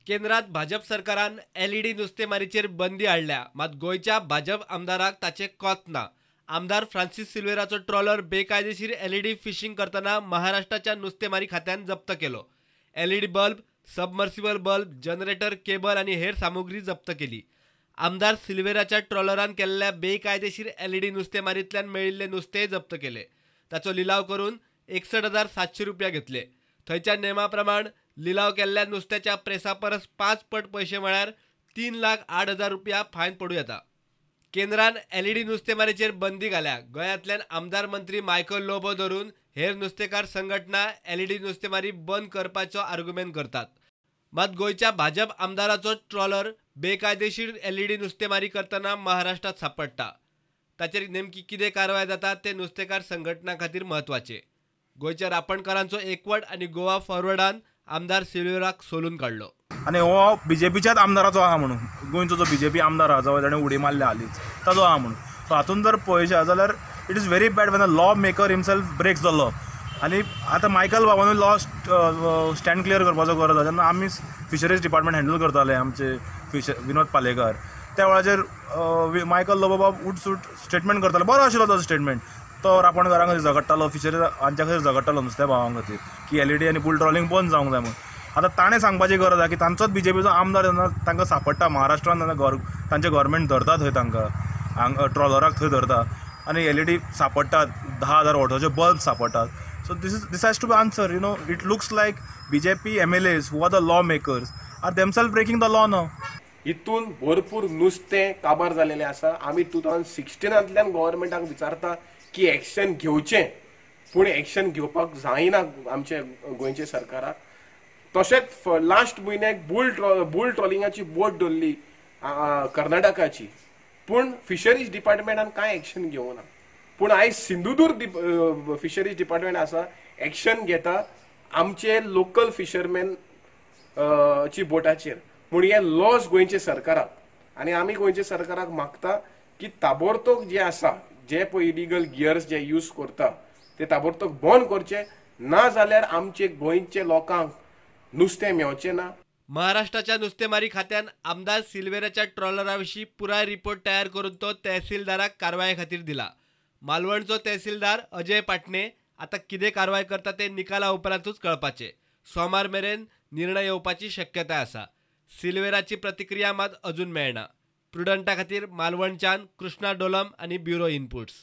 केंद्रात भाजप सरकारान एलईडी नुस्तेमारीचेर बंदी हाडल्या, मात गोंयच्या भाजप आमदाराक ताचें कोत ना. आमदार फ्रांसीस सिल्वेराचो ट्रॉलर बेकायदेशीर एलईडी फिशिंग करतना महाराष्ट्राच्या नुस्तेमारी खात्यान जप्त केलो. LED bulb, submersible bulb, generator, cable आनी हेर सामुग्री जप्त केली. आमदार सिल्वेराच्या ट्रॉलरान केल्ल्या बेकायदेशीर एलईडी नुस्तेमारींतल्यान मेळिल्ले नुस्तेंय जप्त केले. ताचो लिलाव करून 61,700 रुपया घेतले. थंयच्या नेमा प्रमाण लिलाव केल्ल्या नुस्त्याच्या प्रेसा परस 5 पट पयशे म्हळ्यार 3,08,000 रुपया फायन पडूं येता. केंद्रान एलईडी नुस्तेमारीचेर बंदी घाल्या. गोंयांतल्यान आमदार मंत्री मायकल लोबो धरून हेर नुस्तेकार संघटना एलईडी नुस्तेमारी बंद करपाचो आर्गुमेंट करतात. मात गोंयच्या भाजप आमदाराचो ट्रॉलर बेकायदेशीर एलईडी नुस्तेमारी करतना महाराष्ट्रात सापडटा. ताचेर नेमकी कितें कारवाय जाता ते नुस्तेकार संघटना खातीर म्हत्वाचें. गोंयच्या रापणकारांचो एकवट आनी गोवा फॉरवर्डान आमदार सिल्वेराक सोलून काडलो. आनी हो बीजेपीच्याच आमदाराचो आहा म्हणून, गोंयचो जो बीजेपी आमदार आहा जो ताणें उडी मारल्या हालींच ताजो आहा म्हणून. सो हातून जर पळयशे जाल्यार it is very bad when a law maker himself breaks the law. आनी आतां मायकल बाबानूय लॉ स्टँड क्लियर करपाचो गरज आसा. जेन्ना आमी फिशरीज डिपार्टमेंट हँडल करताले आमचे विनोद पालेकार, त्या वेळाचेर मायकल लोबो बाब उठसूट स्टेटमेंट करताले. बरो आशिल्लो तो स्टेटमेंट. तो रापणकारां खातीर झगडटालो, फिशरीज हांच्या खातीर झगडटालो, नुस्त्या भावां खातीर की एलईडी आनी बुल ट्रॉलिंग बंद जावंक जाय म्हणून. आतां ताणें सांगपाची गरज आसा की तांचोच बीजेपीचो आमदार जेन्ना तांकां सांपडटा महाराष्ट्रान, तेन्ना तांचें गव्हर्मेंट धरता थंय तांकां हांगा ट्रॉलराक थंय धरता आनी एलईडी सांपडटात, 10,000 वॉटाचे बल्ब सांपडटात. So this has to be answer. You know, it looks like BJP MLAs who are the law makers are themselves breaking the law now. हितून भरपूर नुस्तें काबार जालेलें आसा. आमी 2016 गव्हर्मेंटाक विचारता की एक्शन घेवचें, पूण एक्शन घेवपाक जायना आमचे गोंयचे सरकाराक. तशेंच लास्ट म्हयन्याक बुल ट्रॉलिंगाची बोट धरली कर्नाटकाची, पूण फिशरीज डिपार्टमेंटान कांय एक्शन घेवना. पूण आयज सिंधुदुर्ग फिशरीज डिपार्टमेंट आसा, एक्शन घेता आमचे लोकल फिशरमॅन ची बोटाचेर. पूण हे लॉस गोंयचे सरकाराक. आनी आमी गोंयचे सरकाराक मागता की ताबडतोब जे आसा, जे पळय इलिगल गियर्स जे यूज करता ते ताबडतोब बंद करचे, ना जाल्यार आमचे गोंयचे लोकांक नुस्तें मेळचें ना. महाराष्ट्राच्या नुस्तेमारी खात्यान आमदार सिल्वेराच्या ट्रॉलरा विशीं पुराय रिपोर्ट तयार करून तो तहसीलदाराक कारवाये खातीर दिला. मालवणचो तहसीलदार अजय पाटणे आतां कितें कारवाय करता ते निकाला उपरांतूच कळपाचें. सोमार मेरेन निर्णय येवपाची शक्यताय आसा. सिल्वेराची प्रतिक्रिया मात अजून मेळना. प्रुडंटा खातीर मालवणच्यान कृष्णा डोलम आनी ब्युरो इनपुट्स.